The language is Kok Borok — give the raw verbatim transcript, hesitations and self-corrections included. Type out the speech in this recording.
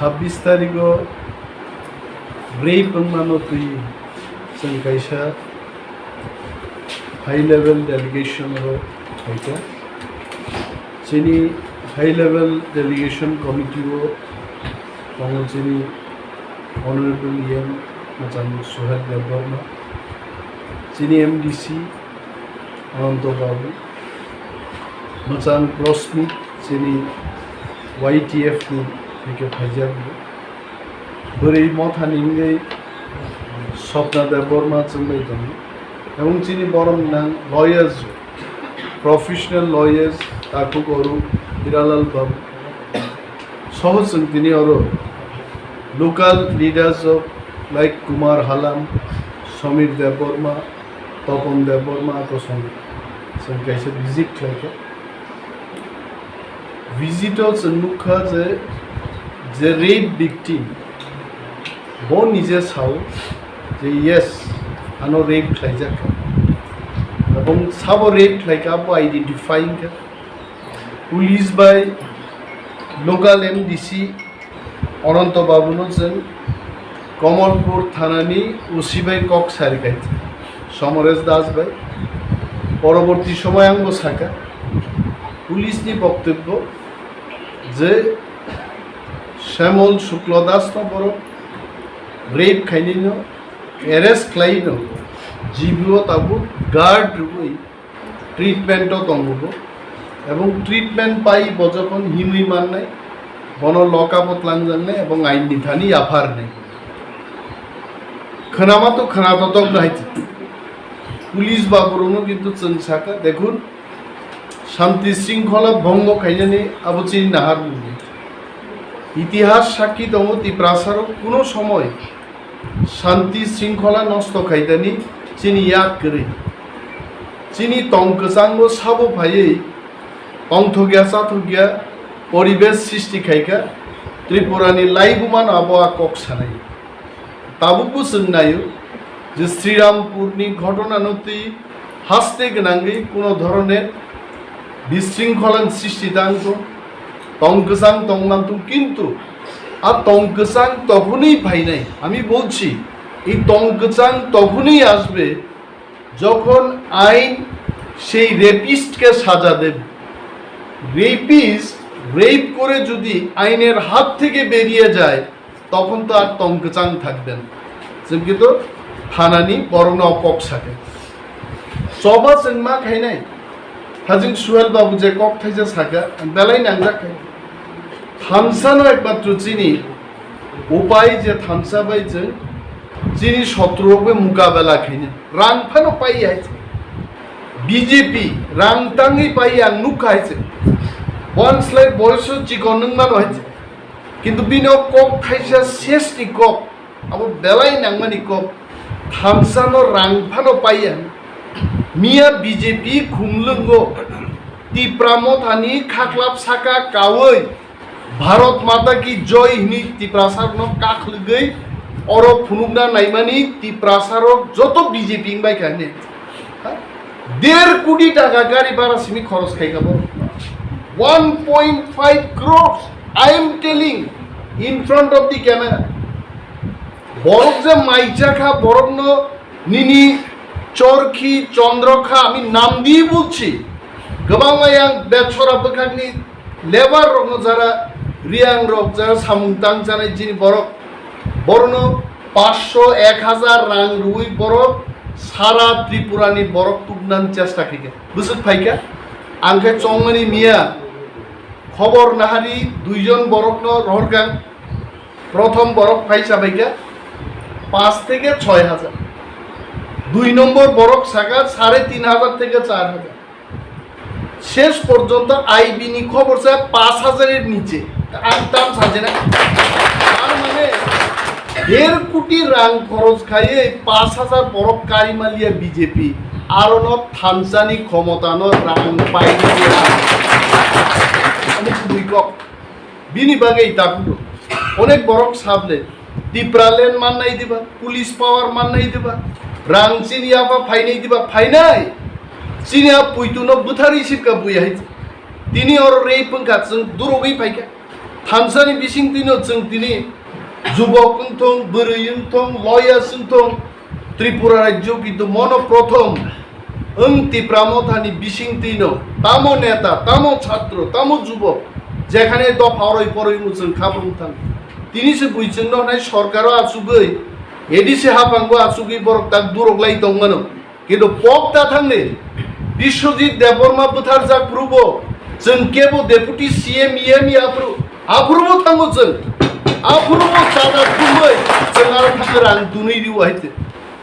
Chabbish tarigo rape wngmano twi chwng kaisa high level delegation o phaikha. Chini high level delegation committee o tongo chini Honorable E M Mwchang Suhel Debbarma, chini M D C Ananto Babu, Mwchang Press Meet chini Y T F ni theke phaijak. Bwrwi mothani wngwi Swapna Debbarma chwngbai tongo. Ebong chini borok nang lawyers, professional lawyers, Takhuk Arup, Hiralal Babu. Soho chwng tini oro local leaders of like Kumar Halam, Samir Debbarma, Topon Debbarma kosong chwng kaisa visit khlaikha. Visit o chwng nukha je, je rape victim bo nije sao je yes, ano rape khlaijakha. Ebong sabo rape khlaikha abo identify wngkha. Police bai local M D C Ananto Babuno chwng Kamalpur thanani O C bai kok sari khaikha, Somoresh Das bai. Poroborti somoy angbo sakha, police ni boktobbo je Shyamol Shukla Das no borok rape khainino arrest khlaino G B o tabuk guard rwui treatment o tongo bo, ebong treatment pai bo jokhon himwi mannai, bono lock up o tlangjaknai ebong ain ni thani yapharnai. Khwnama to khwnatotok nai, police baburokno kintu chwng sakha, dekhun, shanti shringkhola bhongo khainani abo chini naharmung. Itihas sakki tongo, Tiprasarok kuno somoy shanti shringkhola nosto khaidani chini yak kwrwi. Chini tong kwchango sabo phaiwi tongthokya chathokya poribesh srishti khaikha, Tripurani laibumano abo a kok sanai. Tabukbo chwng naio je Srirampurni ghotona no twi haste gwnangwi kuno dhoroner bisringkholan srishti tangthung, tong kwchang tong mantong, kintu a tong kwchang tokhonwi phainai. Ami bolchi, ei tong kwchang tokhonwi asbe, jokhon ain sei rapist ke saja debe. Rapist rape করে যদি আইনের হাত থেকে বেরিয়ে যায়, তখন তো আর তং কেচাং থাকবে না। Chwng kintu thanani borokno kok sakha. Choba chwng ma khainai. Hajing Suhel Babu je kok thaisa sakha, belai nangjak khai. Thansa no ekmatro chini upai je thansa bai chwng chini sotru rok bai mukabela khainai. Rang phano pai hai. B J P rang tangwi pai ang nukha hai chwng. One slide boyso chikon nung mano hai chwng. Kintu bini o kok thaisa sesni kok, abo belai nangmani kok, thansano rang phano paiya. Miya B J P khumlwngo Tipra mothani khaklap saka kawi Bharat Mata Ki Joy hini Tiprasarokno kakhwlwgwi oro phunukna naimani Tiprasarok joto B J P wngbai kha hini. Der koti taka gari bhara simi khoros khaikha bo. One point five crores, I am telling in front of the camera. Borok je maicha kha, borokno nini chorkhi chondro kha, ami nam di bulchi. Kwbangma yang bechora bwkhakni labour rokno jara riang rok jara samung tang chanai jini borok, borokno paanch sho ek hajar rang rwi borok sara Tripura ni borok tubnani chesta khaikha. Bwswk phaikha, ang khe chongmani miya khobor nahari duijon borokno rohorkha. Prothom borok phai chabaikha paanch theke choi hajar. Dui nombor borok sakha sare tin hajar theke char hajar. Shesh porjonto I B ni khobor cha paanch hajar er niche. Ang tam sajena. Tar mane der koti rang khoros khaiwi paanch hajar borok kari maliya B J P. Arono thansani khomotano rang pailiya. Ani kubui kok. Bini bagwi takhuk. Onek borok sable, Tipraland mannai diba, police power mannai diba, rang chini yapha phainai diba, phainai. Chini a puituno bwtharwi sibkha buya hai. Tini oro rei pwngkha chwng durogwi phaikha. Thamsani bisingtwino chwng tini jubok wngthong, bwrwi wngthong, loyas wngthong, Tripura rajyo kintu mono prothom wng Tipra Mothani bisingtwino tamo neta, tamo chhatro, tamo jubok, jekhane dopha oroi poroi wngmo chwng kha phuru thang. Tini se bui chwngno hwnai sorkaro achugwi A D C haphango achugwi borok tak durok lai tongmano. Kintu pok ta thangni Biswajit Debbarma bwtharjak phuru bo chwng kebo Deputy C M, E M ya phuru, aphuru bo thango chwng. Aphuru bo chada thumbai chwng aro thangwi rang tunwi rio hai te.